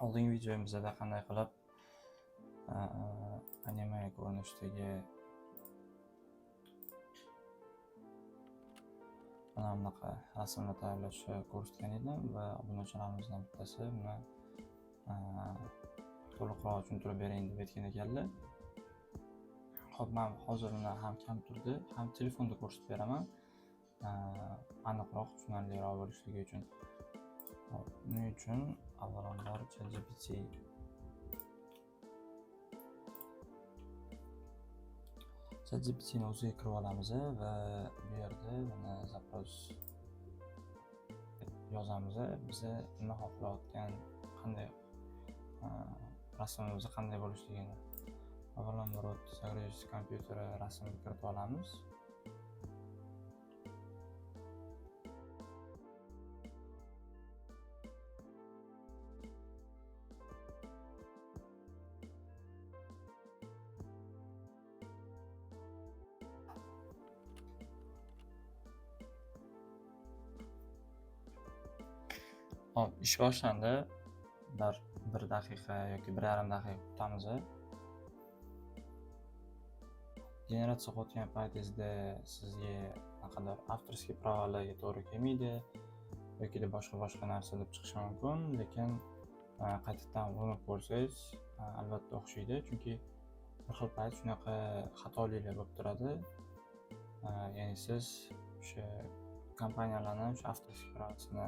Oldingi videomizda qanday qilib anime ko'rinishidagi mana bunaqa rasmlar tayyorlashni ko'rsatgan edim va obunachilarimizdan bittasi buni to'liqroq tushuntirib bering deb aytgan ekanlar. Xo'p, men hozir uni ham kompyuterda, ham telefonda ko'rsatib beraman. Aniqroq, tushunarliroq bo'lishligi uchun. Xo'p, buning uchun avvalambor ChatGPT ChatGPTni o'ziga kirib olamiz va bu yerda mana запрос yozamiz. Biza nima xohlayotgan, qanday rasmimiz qanday bo'lishligini. Avvalambor загрузить kompyuteri rasmni kiritib olamiz. Hop, ish boshlandi. Bir daqiqa yoki 1,5 daqiqa kutamiz. Generatsiya qilayotgan paytingizda sizga naqadar авторский pravalarga to'g'ri kelmaydi yoki boshqa narsa deb chiqishi mumkin, lekin qaytadan urinib ko'rsangiz albatta o'xshaydi, chunki bir xil payt shunaqa xatoliklar bo'lib turadi. Ya'ni siz o'sha kompaniyalarni o'sha авторский pravasini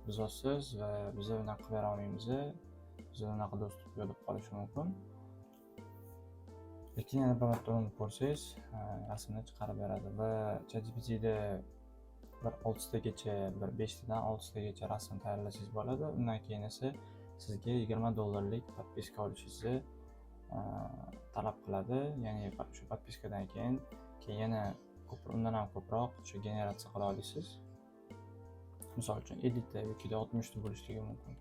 buzasiz va biz unaqa qilib bera olmaymiz, bizda unaqa доступ yo'q deb qolishi mumkin. Lekin yana bir marta urinib ko'rsangiz rasmni chiqarib beradi va ChatGPTda bir 6tagacha, bir 5 tadan 6tagacha rasm tayyorlasangiz bo'ladi. Undan keyin esa sizga $20 podpiska olishingizni talab qiladi. Ya'ni shu podpiskadan keyin yana undan ham ko'proq o'sha generatsiya qila olasiz. Misol uchun 50 ta yoki 60 ta bo'lishligi mumkin.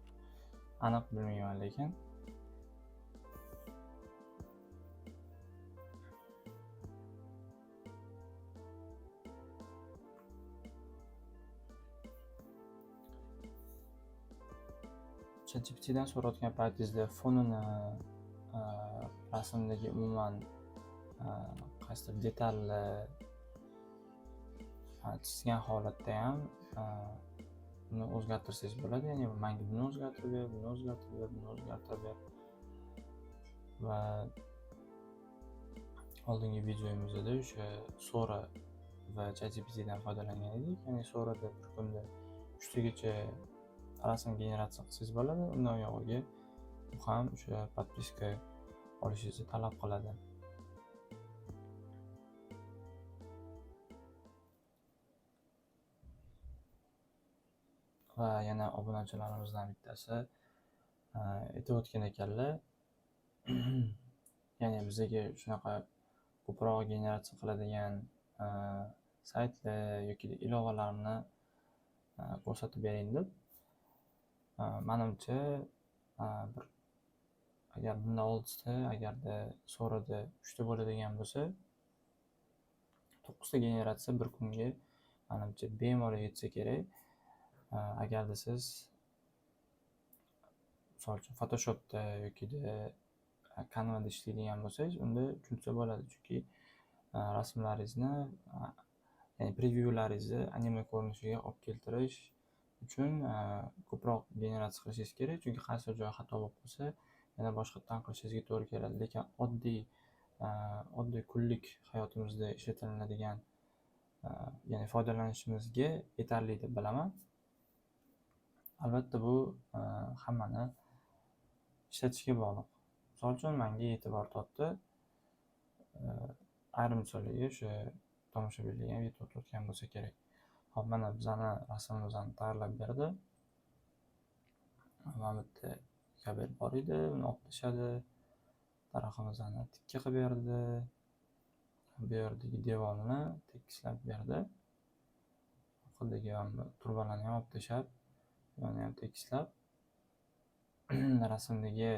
Aniq bilmayman lekin. ChatGPTdan so'rayotgan paytingizda fonini, rasmdagi umuman qaysidir detalni chizgan holatda ham buni o'zgartirsangiz bo'ladi. Ya'ni menga buni o'zgartirib ber, buni o'zgartirib ber, buni o'zgartirib ber. Va oldingi videomizda o'sha Sora va ChatGPTdan foydalangan edik. Ya'ni Sorada bir kunda 3 tagacha rasm generatsiya qilsangiz bo'ladi. Undan uyog'iga u ham o'sha podpiska olishingizni talab qiladi. Va yana obunachilarimizdan bittasi aytib o'tgan ekanlar, ya'ni bizga shunaqa ko'proq generatsiya qiladigan saytlar yoki ilovalarni ko'rsatib bering deb. Menimcha bir agar bunda 6 ta, agarda Sorada 3 ta bo'ladigan bo'lsa, 9 ta generatsiya bir kunga menimcha bemalol yetsa kerak. Agarda siz misol uchun Photoshopda yoki Canva'da ishlaydigan bo'lsangiz, unda tushunsa bo'ladi, chunki rasmlaringizni, ya'ni previewlaringizni anime ko'rinishiga olib keltirish uchun ko'proq generatsiya qilishingiz kerak, chunki qaysi joy xato bo'lib qolsa, yana boshqatdan qilishingizga to'g'ri keladi. Lekin oddiy kunlik hayotimizda ishlatiladigan, ya'ni foydalanishimizga yetarli deb bilaman. Albatta bu hammani ishlatishga bog'liq. Misol uchun menga yetib ortyapti. Ayrim insonlarga o'sha tomoshabinlarga ham yetib ortayotgan bo'lsa kerak. Xo'p, mana bizani rasmimizni tayyorlab berdi. Mana bu yerda kabel bor edi, uni olib tashladi. Daraxtimizni tikka qilib berdi. Bu yerdagi devorni tekislab berdi. Oxidagi turbalarni ham olib tashlab, uni ham tekislab, rasmdagi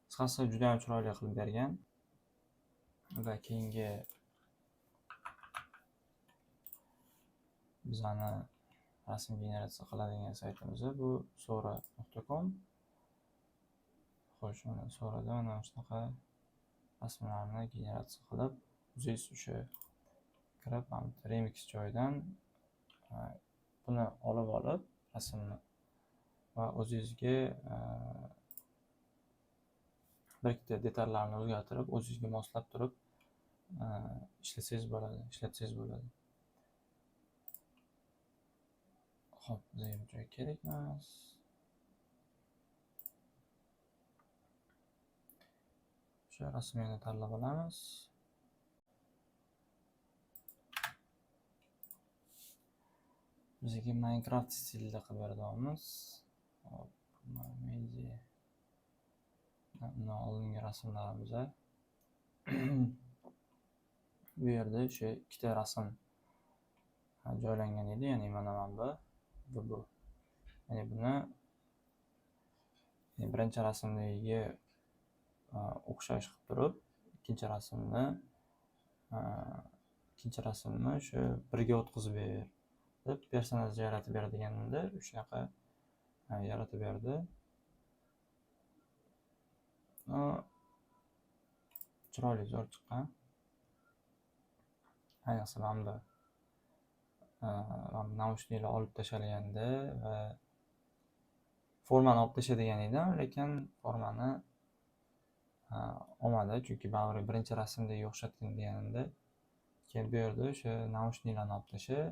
qisqasi juda ham chiroyli qilib bergan. Va keyingi Bizani rasm generatsiya qiladigan saytimiz bu sora.com. Xo'sh, mana Sorada mana shunaqa rasmlarni generatsiya qilib, o'zingiz o'sha kirib, mana remix joyidan buni olib rasmni va o'zingizga bir ikkita detallarni o'zgartirib, o'zingizga moslab turib ishlasangiz bo'ladi, ishlatsangiz bo'ladi. Xo'p, bizga bu joy kerak emas. O'sha rasmni tanlab olamiz. Bizga Minecraft stilida qilib beramiz. Hop, media. Undan oldingi rasmlarimiz. Bu yerda o'sha ikkita rasm joylangan edi, ya'ni mana bu va bu. Ya'ni buni birinchi rasmdagiga o'xshash qilib turib, ikkinchi rasmni o'sha birga o'tkazib ber deb personaj yaratib beradiganimda shunaqa yaratib berdi. Chiroyli zo'r chiqqan. Ayniqsa mana bu naushniklar olib tashalganda va formani olib tashladigan edim, lekin formani olmadi, chunki baribir birinchi rasmdagi o'xshatgin deganimda keyin bu yerda o'sha naushniklarni olib tashlab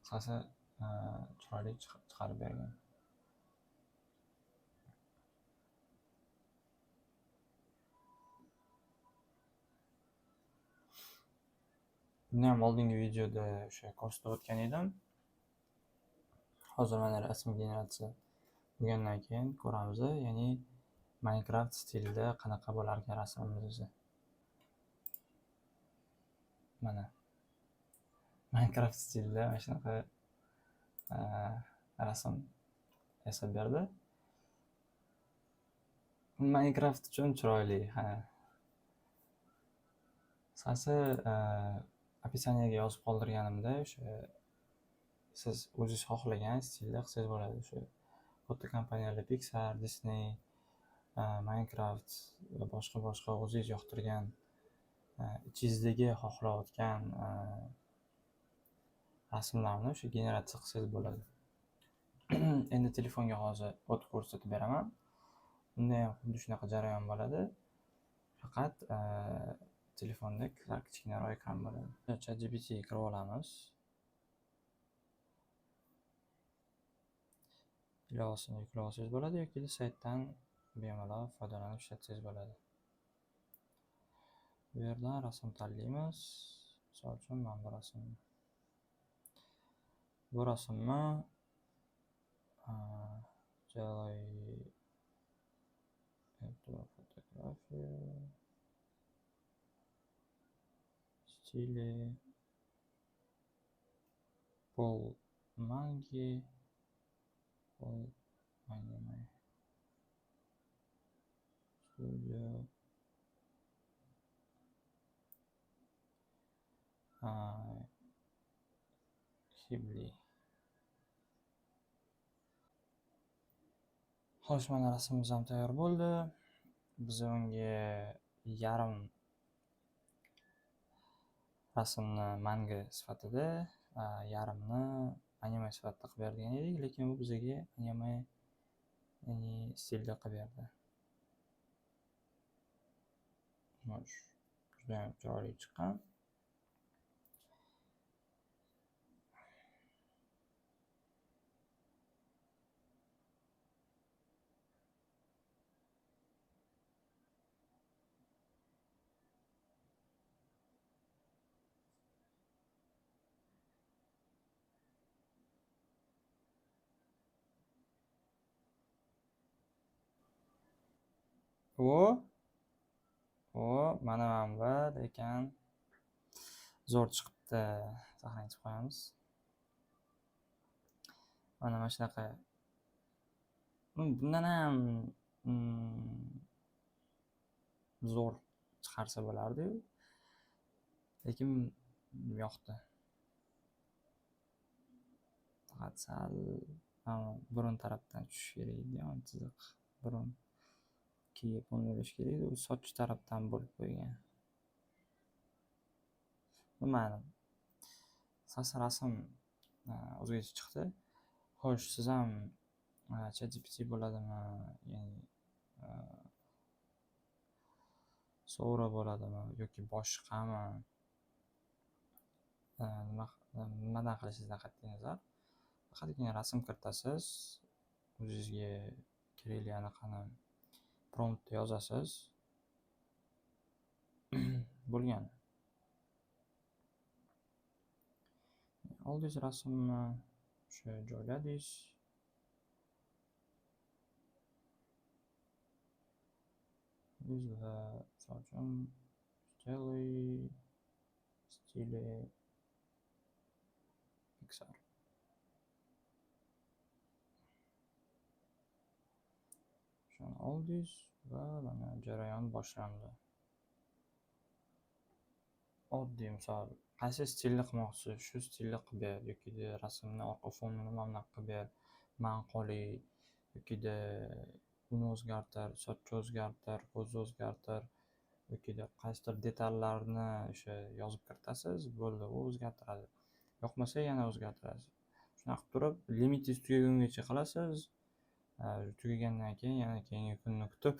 qisqasi chiroyli chiqarib bergan. Buni ham oldingi videoda o'sha ko'rsatib o'tgan edim. Hozir mana rasm generatsiya bo'lgandan keyin ko'ramiz, ya'ni Minecraft stilida qanaqa bo'lar ekan rasmimiz o'zi. Mana Minecraft stilida mana shunaqa rasm yasab berdi. Minecraft uchun chiroyli, ha. Qisqasi, описаниеga yozib qoldirganimda o'sha siz o'zingiz xohlagan stilda qilsangiz bo'ladi. O'sha katta kompaniyalar Pixar, Disney, Minecraft va boshqa o'zingiz yoqtirgan, ichingizdagi xohlayotgan rasmlarni o'sha generatsiya qilsangiz bo'ladi. Endi telefonga hozir o'tib ko'rsatib beraman. Bunda ham xuddi shunaqa jarayon bo'ladi. Faqat telefonda kichkinaroq ekran bo'ladi. ChatGPT ga kirib olamiz. Ilovasini yuklab olsangiz bo'ladi yoki saytdan bemalol foydalanib ishlatsangiz bo'ladi. Bu yerdan rasm tanlaymiz. Misol uchun mana bu rasmni. Bu rasmni fotografiya stili pol mangi pol anime studio Ghibli. Xo'sh, mana rasmimiz ham tayyor bo'ldi. Biz unga yarim rasmni manga sifatida, yarimni anime sifatida qilib bergan edik, lekin bu bizga anime, ya'ni stilda qilib berdi. Xo'sh, juda ham chiroyli chiqqan. O, mana bu lekin zo'r chiqibdi. Saqlanib qo'yamiz. Mana shunaqa. Bundan ham zo'r chiqadi. chiqarsa bo'lardi-yu. Lekin yoqdi. Faqat sal burun tarafdan tushishi kerak edi, chiziq burun kiyib bo'lishi kerak edi, u soch tarafdan bo'lib qo'ygan. Mayli. Rasm o'zgacha chiqdi. Xo'sh, siz ham ChatGPT bo'ladimi, ya'ni Sora bo'ladimi yoki boshqami, nimadan qilishingizdan qat'iy nazar, faqatgina rasm kiritasiz, o'zingizga kerakli anaqani promptni yozasiz. Bo'lgani. Oldingiz rasmni o'sha joyladingiz. Va misol uchun сделай в стиле Pixar. Shuni oldingiz va mana jarayon boshlandi. Oddiy misol, qaysi stilni qilmoqchisiz, shu stilni qilib ber yoki rasmni orqa fonini mana bunaqa qilib ber, man qoli yoki uni o'zgartir, sochni o'zgartir, ko'zni o'zgartir yoki qaysidir detallarni o'sha yozib kiritasiz, bo'ldi, u o'zgartiradi. Yoqmasa yana o'zgartirasiz. Shunaqa qilib turib, limitingiz tugagungacha qilasiz. Tugagandan keyin yana keyingi kunni kutib,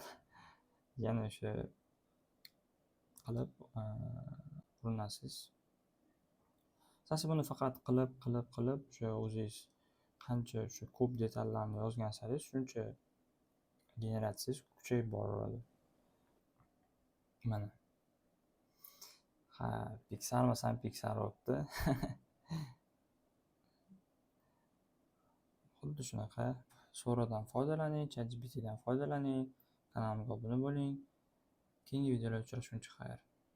yana o'sha qilib urinasiz. Siz buni faqat qilib, qilib, qilib, o'sha o'zingiz qancha o'sha ko'p detallarni yozgan saringiz shuncha generatsiyangiz kuchayib boraveradi. Mana. Ha, Pixarmasan Pixar bo'pti. Xuddi shunaqa Soradan foydalaning, ChatGPTdan foydalaning, kanalimga obuna bo'ling. Keyingi videolarda uchrashguncha xayr.